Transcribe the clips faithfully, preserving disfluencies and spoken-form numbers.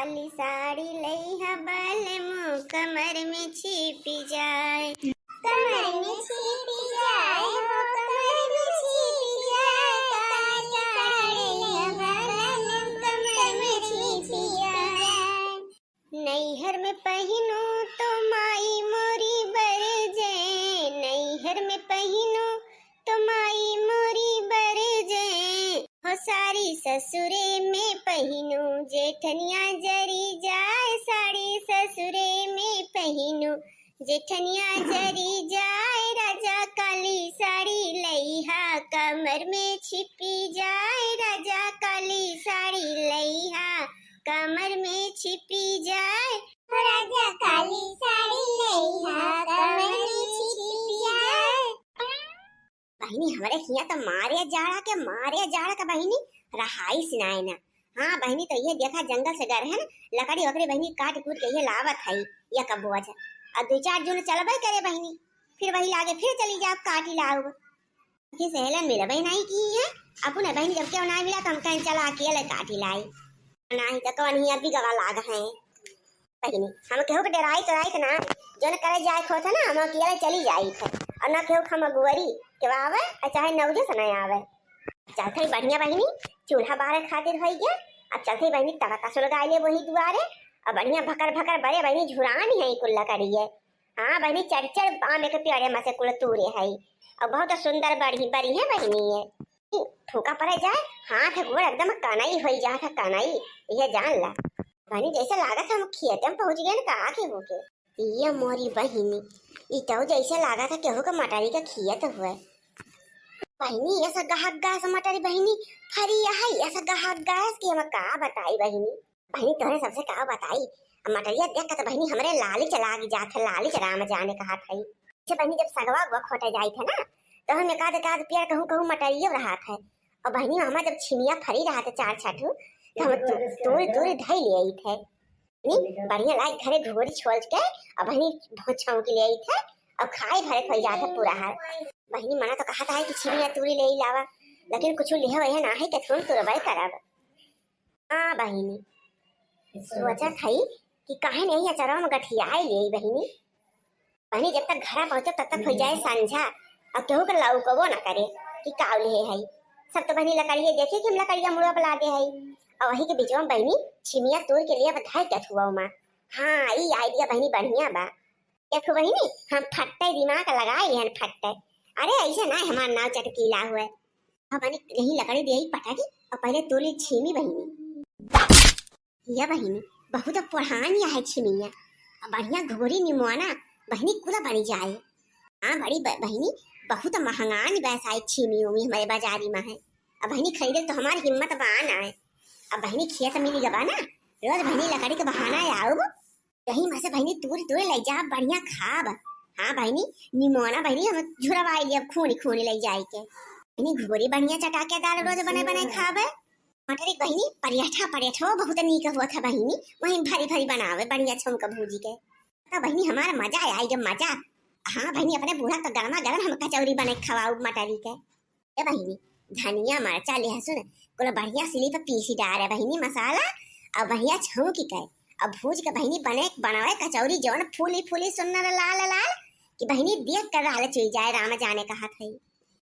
काली साड़ी लइहा बलमू, कमर में छिपी जाए। कमर में छिपी जाए हो, कमर में छिपी जाए। काली साड़ी लइहा बलमू, कमर में छिपी जाए। नैहर में पहिनू तो माई मोरी बर जे, नैहर में पहिनू तो माई मोरी बर जे। हो साड़ी ससुरे में पहिनू, जेठनिया जरी जाए। साड़ी ससुरे में पहिनू, जेठनिया जरी जाए। राजा काली साड़ी लइहा, कमर में छिपी जाए। राजा काली साड़ी लइहा, कमर में छिपी जाए। राजा काली साड़ी लइहा, कमर में छिपी जाए। बहिनी, हमरे हियाँ त मारे जाड़ा के, मारे जाड़ा के बहिनी, रहाइस नाय ना। हाँ बहिनी, तो ये देखा, जंगल से गए हैं ना, लकड़ी वकड़ी बहिनी काट कूट के ये लावत है, ये कब्बो अच्छा। और दो चार जून चलबे करे बहिनी, फिर वही लागे, फिर चली जाब काटी लाउब। कि सहेलन मिलबे नाई की है, अपने बहिनी जब केहू नाई मिला तो हम कहें चला अकेले काटी लाई। नाई तो कौन ही अभी गवा लाग है। बहिनी, हम केहू के डराइत डराइत ना, जौन करे जाए के होत है ना, हम अकेले चली जाइत है। और ना केहू के हम अगुवरी के आवे, और चाहे नौजे से ना आवे। चलते ही बढ़िया बहिनी, चूल्हा बारे खातिर होई गया। अब चलते ही बहिनी तवा तसुल गाय ले वही दुआरे, और बढ़िया भकर भकर बरे बहिनी झुरानी है कुल्ला करिए। हाँ बहिनी, चढ़ चढ़ आम एक पेड़े में से कुल तूरे है, और बहुत सुंदर बड़ी बड़ी है बहिनी ये। फूका पड़े जाए, हाथ गोड़ एकदम कनाई होई जात है, कनाई, ये जान ला। बहिनी, जैसे लागत हम खेते में पहुंच गए ना, का के होके। ये मोरी बहिनी, ई तो जैसे लागत है केहू के मटरी का खेत हुए। बहिनी, ये सब गहक गैस मटरी बहिनी, फरी है, ये सब गहक गैस के हम का बताई बहिनी। बहिनी, तोहरे सबसे का बताई, अब मटरिया देख के तो बहिनी हमरे लाली चला के जात है, लाली चला में जाने कहा था। अच्छा बहिनी, जब सगवा उगवा खोटे जाइत है ना, तो हम एक आध, एक आध पेड़ कहूँ कहूँ मटरियो रहत है। और बहिनी, हमार जब छिमिया फरी रहत है चार छठू, तो हम तू-, तूर तूर धई ले आइत है। नी, बढ़िया लाग घरे घोरी छोल के, और बहिनी भोछाऊ के ले आइत है, और खाए भरे खोई जात है पूरा हाल। बहिनी, मना तो कहत है कि छिमिया तूरी ले लावा, लेकिन कुछ लिहे वहे ना है, कथुन तुरबे करब। हाँ बहिनी, सोचत हई कि काहे नहीं अचरवा में गठियाए ले बहिनी। बहिनी, जब तक घरा पहुँचब तब तक हो जाए संझा, और केहू के लौकबो ना करे कि काव लिहे हई। सब तो बहिनी लकड़िए देखे कि हम लकड़िया मुड़वा पे लादे हई, और वही के बीचवा में बहिनी छिमिया तोड़ के लिए बताए क्या थुआ मा। हाँ, ई आइडिया बहिनी बढ़िया बा। देखो बहिनी, हम फट्टे दिमाग लगाए हन फट्टे। अरे ऐसे ना हमार नाव चटकीला हुए। अब बहिनी यही लकड़ी दे पटा के और पहले तोड़ ली छीमी बहिनी। ये बहिनी, बहुत पुरान या है छिमिया। अब बढ़िया घोरी निमोना बहिनी कुला बनी जाए। हाँ बड़ी ब-, बहिनी, बहुत महंगान बैसाई छिमी उमी हमारे बाजारी में है। अब बहिनी खरीदे तो हमारी हिम्मत बान आए। अब बहिनी खेत मिली गबा ना, रोज बहिनी लकड़ी के बहाना आउब, यही में से बहिनी तूर तूर ले जा, बढ़िया खाब। हाँ बहिनी, निमोना बहिनी हम झुरवाई लियब खूनी खूनी ले जाए के। बहिनी घोरी बढ़िया चटाकेदार रोज बने बने खाबे। मटरी बहिनी, परेठा, परेठो बहुत नीक होत है बहिनी, वही भरी भरी बनावे, बढ़िया छौंक भूजी के। तो बहिनी, हमारा मजा आए, आए जब मजा। हाँ बहिनी, अपने बूढ़ा तो गरमा गरम हम कचौरी बने खवाऊ मटरी के। ए बहिनी, धनिया, मरचा, लहसुन, कुल बढ़िया सिली पे पीसी डारे बहिनी मसाला, और बढ़िया छौंकी के, और भूज के बहिनी बने, बनावे कचौरी जौन फूली फूली सुन्नर लाल लाल, कि बहिनी देख कर लाल चुई जाए, राम जाने कहा था।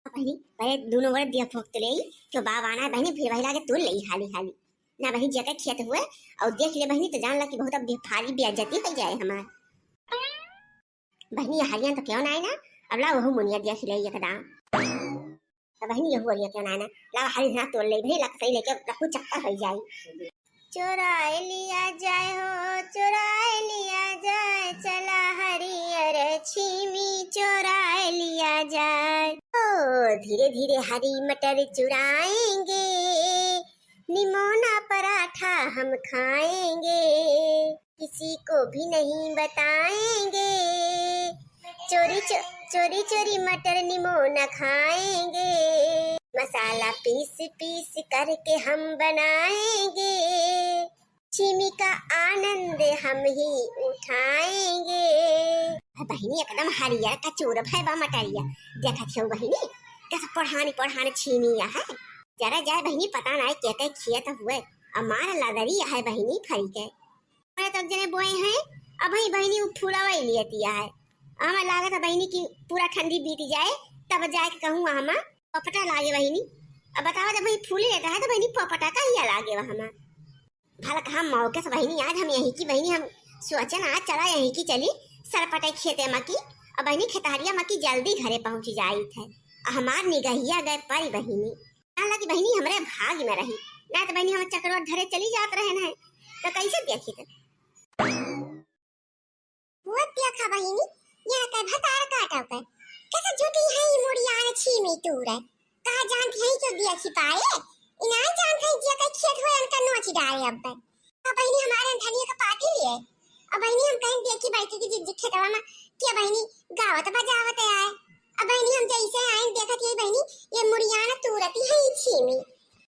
बहिनी, पहले दोनों ओर दिया फूक ले, तो बाब आना है बहिनी, फिर वही लागे तू ले हाली हाली। ना बहिनी, जेकर खेत हुए और देख ले बहिनी, तो जान ला कि बहुत अब भारी बेइज्जती हो जाए हमार। बहिनी, ये हरिया तो क्यों ना है ना, अब ला वहू मुनिया देख ले एकदम। तो बहिनी, ये हुआ क्यों ना है ना, ला हरी ना तोड़ ले बहिनी, लगता ही लेके रखू चक्कर हो जाए। चुराए लिया जाए हो, चुराए लिया जाए, चला हरियर छीमी चुराए लिया जाए। ओ, धीरे धीरे हरी मटर चुराएंगे, निमोना पराठा हम खाएंगे, किसी को भी नहीं बताएंगे। चोरी चो-, चोरी चोरी मटर निमोना खाएंगे, मसाला पीस पीस करके हम बनाएंगे, छीमी का आनंद हम ही उठाएंगे। बहिनी, एकदम हरियर कचूर भय बा मटरिया। देखत हो बहिनी, कस पढ़ानी पढ़ान छीमी है। जरा जाए बहिनी, पता ना के के खेत हुए, हमार लदरी है बहिनी फरी के। मैं तो जने बोए हैं, अबहीं बहिनी उ फुलावा ही लियतिया है। हमें लागत है बहिनी कि पूरा ठंडी बीत जाए, तब जाए के कहूँ हमा पपटा लागे बहिनी। अब बतावा, जब वही फूले रहता है तो बहिनी पपटा का हिया लागे हमा। भला कहा मौके से बहिनी, आज हम यहीं की बहिनी, हम सोचन आज चला यहीं की चली सरपटे खेते मा की, और बहिनी खेतहरिया मा की जल्दी घरे पहुँची जाइत है। और हमार निगहिया गए परी बहिनी, ना लगी बहिनी हमरे भाग में रही, ना तो बहिनी हम चक्रवात धरे चली जात रहे हैं, तो कैसे देखी थे। वो देखा बहिनी, यहाँ के भतार काटव के। कैसे झूठी है ई मुड़ियान छीमी तूरे। कहा जानत है क्यों देखी पाए? इनाय जानत है जे के खेत होए उनका नोच डारे अब। अब बहिनी हमारे धनिया का पाती लिए। अब बहिनी हम कहीं देखी बैठी की जिज्जी खेतवा में, के बहिनी गावत बजावत आए। अब बहिनी हम जैसे आए देखत ये बहिनी, ये मुड़ियान तूरती है ई छीमी।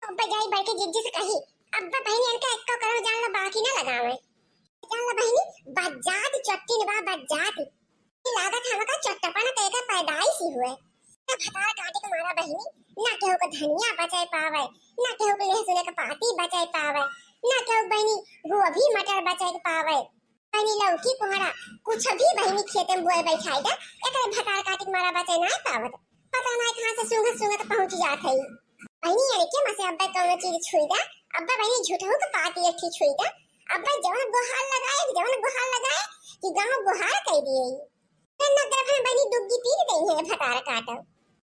अब बजाई बैठ के जिज्जी से कही, अब बहिनी इनका एक्को करो जान ला बाकी ना लगावे। जान ला बहिनी, बज्जात चट्टिन बा, बज्जात। ई लागत हमका चट्टपन के एकर पैदाइश ही हुए। ना भतार काटे के मारा बहिनी, ना केहू के धनिया बचाए पावे, ना केहू के लहसुन के पाती बचाए पावे, ना केहू के बहिनी गोभी मटर बचाए के पावे। बहिनी लौकी कोहड़ा कुछ भी बहिनी खेते में बोए बैठाई दे, एकरे भतार काटे के मारा बचाए ना पावत। पता ना कहाँ से सूंघत सूंघत पहुँच जात है। बहिनी, एनके मसे अब्बे कौनो चीज छुई दा, अब्बे बहिनी झूठहू के पाती एक ठी छुई दा, अब्बे जवन गोहार लगाए, जवन गोहार लगाए कि गाँव गोहार कह दिए। नगर भर बहिनी डुग्गी पीट गई है भतार काटो।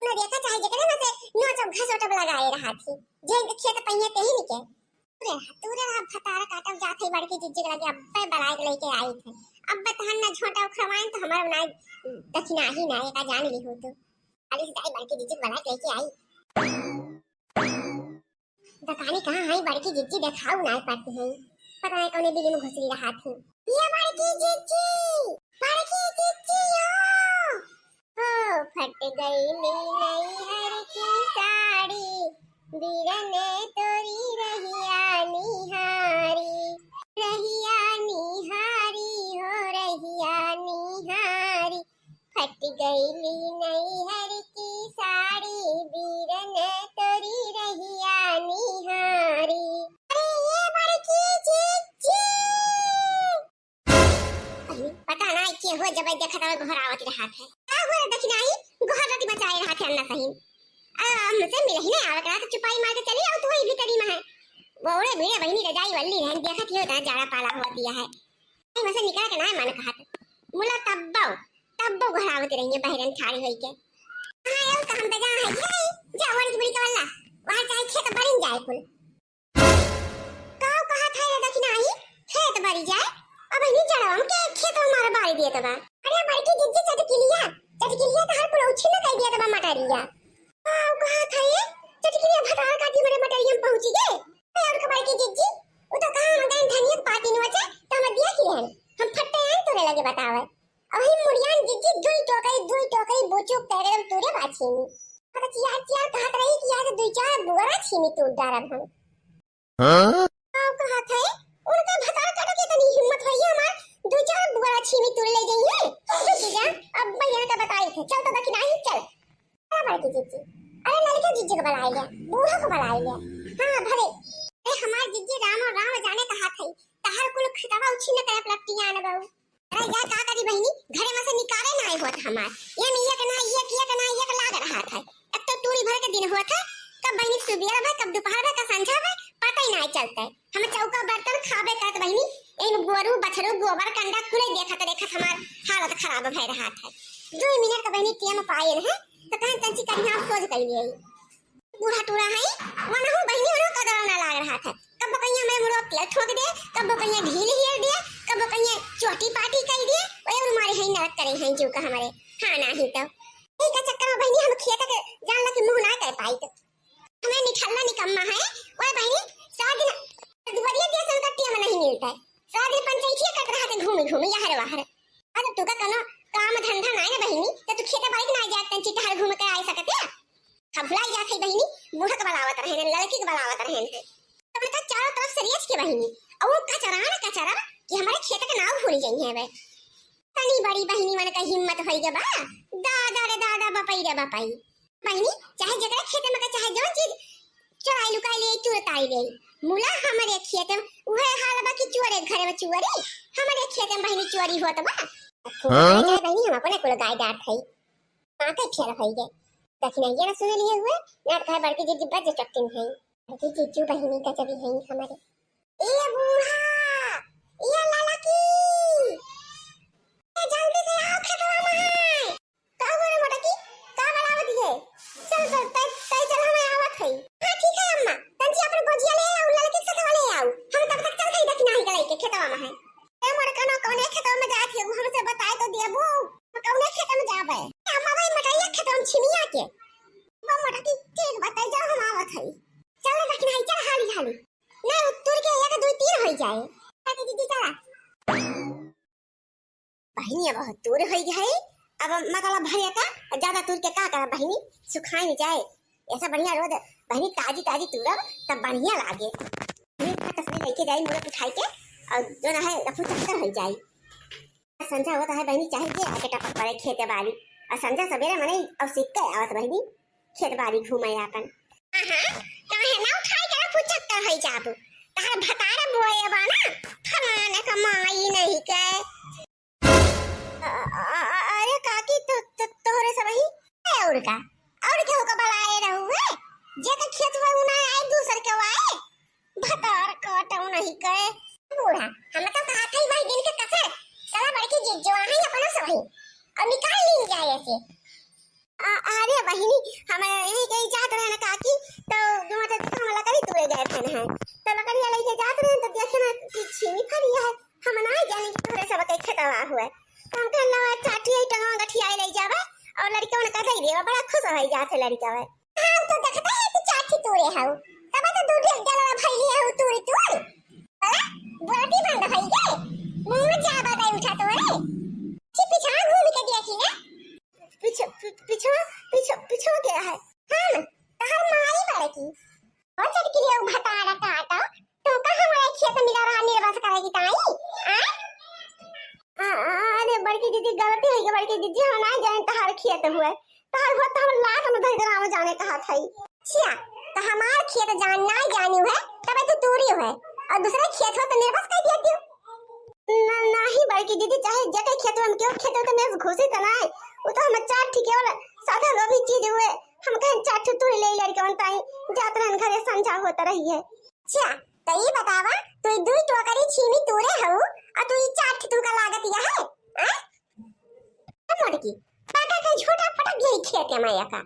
न देखा चाहे जेकरे मसे नोचब घसोटब लगाए रहा थी, जेन के खेत पहिए ते ही निके। तूरे रहा, तूरे रहा, भतार काटब जात है बड़की जिज्जी के लगे, अब्बे बलाए के लेके आई थे। अब्बे तहन न झोंटा उखड़वाइन तो हमार ना दखिना ही ना, एका जान ली हो तू। खाली से जाई बड़की जिज्जी के बलाए के लेके आई। दकानी कहाँ है बड़की जिज्जी, देखाऊ ना पड़ती है। पता नहीं कौने बिली में घुसरी रहा थी। ये बड़की जिज्जी, बड़की जिज्जी हो। हो फट गई नी नैहर की साड़ी, बीरन तोरी रहिया निहारी, रहिया निहारी हो रहिया निहारी, फट गई नी नैहर की साड़ी, बीरन तोरी रहिया निहारी। अरे ये बड़की जिज्जी। अरे, पता ना के हो, जब देखा तब गोहरावत रहत है। का हो रे दखिनाही, गोहर रति मचाए रहत है अन्ना सही। आ, हमसे मिलही ना आवे करा तो चुपाई मार के चली आओ तू ही भीतरी में है। बोड़े बीड़े बहिनी रजाई वल्ली रहन, देखत ही होता जाड़ा पाला होतिया है। नहीं, वैसे निकल के ना मन कहत। मुला तब्बो, तब्बो गोहरावत रहिए बहरन ठाड़ी होई के। हाँ, यो काम पे जा है ये, जा वड़ी बुड़ी के वल्ला। वहाँ चाहे खेत बरिन जाए कुल। काऊ कहा था रे दखिनाही, खेत बारी जाए, अब इन्हीं जड़वा के खेत हमारा बारी दिए तबा। अरे बड़की जिज्जी चटकिलिया, चटकिलिया तो हर पुरौछी में कह दिया तबा मटरिया। काऊ कहा था ये, चटकिलिया भतार काटी हमारे मटरिया में पहुंची गए। अरे और का बड़की जिज्जी, वो तो कहा हम गए धनिया पाती नोचे, तो हम दिया की रहन, हम फट्टे आए तोरे लगे बतावे। अभी मुड़ियान जिज्जी दुई टोकरी, दुई टोकरी बुचुक तेरे तूरे बाछी में। अरे चिया चिया कहत रही कि आज दुई चार बुआरा छीमी तूर डारब हम। हाँ? का कहत है? उनका भतार काटे के तनी हिम्मत होइए हमार, दो चार बुआरा छीमी तोड़ ले जाइए। तो जीजा, अब भैया का बताई थे, चल तो दखिनाही चल। अरे बड़की जीजी, अरे लड़के जीजी को बुलाई ले, बूढ़ा को बुलाई ले। हाँ भले। अरे हमार जीजी राम और राम जाने कहा थे, तहर कुल खिताबा उछिन करे पलटिया न बहू। अरे यार, का करी बहिनी, घरे में से निकाले ना होत हमार। ये में एक ना एक, एक ना एक लाग रहा था। एक तो तूरी भर के दिन होत है, कब बहिनी सुबेर भय, कब दोपहर भय, कब संझा भय, पता ही ना चलता है। हम चौका बर्तन खाबे करत बहिनी, इन गोरू बछरू गोबर कंडा कुले देखत देखत हमार हालत खराब भय रहा था। दो मिनट का बहिनी टेम पाए है, तो कहें तंची कहीं हम सोच कर लिए। बूढ़ा टूरा है, वनहु बहिनी उन्हों कदर ना लाग रहा था। कब कहिया हमरे मुड़वा तेल ठोक दे, कब कहिया ढील हियल दे, कब कहिया चोटी पाटी कर दे, ओए उन मारे है नरक करे हैं जो का हमारे। हाँ, ना ही तो। यही का चक्कर में बहिनी हम खेत के जान ला कि मुँह ना कर पाई तो। हमें निठल्ला निकम्मा है, ओए बहिनी, सौ दिन दुबरिया दिया से उनका टेम नहीं मिलता है। सौ दिन पंचायतिया कट रहा था घूमे घूमे, यहर वहर। अरे तू का कनो काम धंधा नाय ना बहिनी, तो तू खेत बाड़ी के ना जात तंची टहल घूम के आ सकते। हम भुलाई जात है बहिनी, बूढ़ा के बलावत रहे हैं, लड़की के बलावत रहे हैं। तो उनका चारों तरफ से रेच के बहिनी, और वो कचरा ना कचरा कि हमारे खेत के नाव भूल जाई है बे। तनी बड़ी बहिनी मन का हिम्मत होई गे बा, दादा रे दादा, बपई रे बपई। बहिनी, चाहे जेकरे खेत में का चाहे जौन चीज चोराई लुकाई ले, तू ताई रे, मुला हमरे खेत में उहे हाल बा कि चोरे घरे में चोरी, हमरे खेत में बहिनी चोरी होत बा। हाँ? जाए बहिनी, हम अपने कुल गाय डारत हई। हाँ, कई फेर होई गए। दखिनैया ना सुन लिए हुए, ना तो कहे बड़की जीजी बज चट्टिन है। बड़की जीजू बहिनी गजबी है हमरे। ए बूढ़ा, ए ललकी, ए जल्दी से आओ खेतवा में है। का हो रे मोटकी, का बनावत है? चल, चल, तै, तै चल, हम आवत हई। हाँ, ठीक है अम्मा, तंची अपन गोजिया ले आऊ, ललकी से ले आऊ। हम तब तक चल गई दखिनही के लेके खेतवा में है। ए मोटका ना, कौने खेतवा में जात है, हमसे बताए तो देबू। कौने खेत में जाबे? अम्मा भाई मटैया खेतवा में छिमिया के। वो मोटकी, ठीक बताई, जाओ हम आवत हई। चल ना दखिनही, चल हाली हाली। नहीं, तुर के एक, दुई, तीन होई जाए। अरे दीदी, चला। बहिनी, अब बहुत तुर होई गए, अब मतलब भरे का, ज्यादा तुर के का करा बहिनी, सुखाई नहीं जाए। ऐसा बढ़िया रोज बहिनी ताजी ताजी तुरब तब बढ़िया लागे। बहिनी फट से लेके जाई मुरत उठाई के, और जो ना है रफू चक्कर हो जाई। संझा होता है बहिनी, चाहे जे आके टपक पड़े खेते बारी, और संझा सवेरे मने और सीख के आवत बहिनी। खेत बारी घूमे आपन। आहा, काहे ना उठाई के ना फुचक्का है जाबू। तहर भतारा बोए बा ना, फलाना का माई नहीं के। अ-, अ-, अ-, अरे काकी, तो, तो, तोहरे सब ही? ए, और का? और केहू का बलाए रहुए? जे का खेत हुआ उ ना आए, दूसर के आए। भतार काटो नहीं के। बूढ़ा, हम तो कहा था वही दिन के कसर, साला बड़की जिज्जो आहे अपना सही, और निकाल लीन जाए ऐसे। आ, अरे बहिनी, हम यही कहीं जात रहे ना काकी, तो जो मतलब हम लकड़ी तोड़े गए थे ना, तो लकड़ी लेके जात रहे तो देखे ना कि छीमी फरी है, हम ना जाने कि तोहरे सब के खेतवा हुए, तो हम कहला चाटी आई टंगवा गठिया ले जावे, और लड़के उनका दे देवा, बड़ा खुश हो जात है लड़का। हम तो देखते हैं तू चाठी तूरे हऊ, तब तो दू डेढ़ डलवा भइली हऊ तूरी तूर। बोला, बोलती बंद भई गे, मुंह में जाबा दे उठा तोरे। ची पीछा घूम के देखी ना। पीछे, पी-, पीछे, पीछे, पीछे क्या है? हम, तहर माई बड़की। ओ चटकी ले भतारा काटा, तू का हमारे खेत मिला रहा निर्वास करेगी ताई? आ? आ, आ, अरे बड़की दीदी, गलती हो गई बड़की दीदी, हम ना जाने तहार खेत हुए, तहार हुआ तो हम लात में धर के जाने कहा था। छिया, तो हमार खेत जान ना जानी है, तबे तू दूरी है, और दूसरे खेत हो तो निर्वास कर दिया क्यों? ना, नहीं बड़की दीदी, चाहे जटे खेत में क्यों खेत हो तो मैं घुसी तो ना है, वो तो हम चार ठीक है वाला सादा लोभी चीज हुए, हम कहें चार ठो तूरी ले लड़के बनता है, जात रहन घरे संझा होता रही है। अच्छा, तो ई बतावा, तू ई दुई टोकरी छीमी तूरे हऊ, और तू ई चाट तू का लागत यह है? हैं? ए मोटकी, पाका के झूठा पटक गई खेते में एका।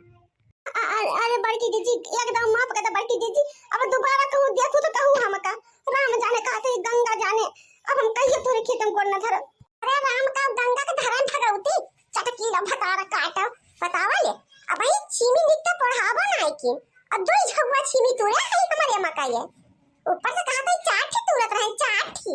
अ-, अ-, अरे बड़की जीजी, एकदम माफ कर दे बड़की जीजी, अब दोबारा कहूँ देखू तो कहू हमका, राम जाने कहा थे गंगा जाने, अब हम कहिए तोरे खेत में गोड़ न धरब। अरे राम का गंगा के धरन भगवती, चटकीला भतार काटो, बतावा ले, अब ई छीमी नित्य पढ़ावा ना है कि, अब दुई झगुआ छीमी तूरे है हमारे मकाई है। ऊपर से कहा था चार ठी तुरत रहे, चार ठी।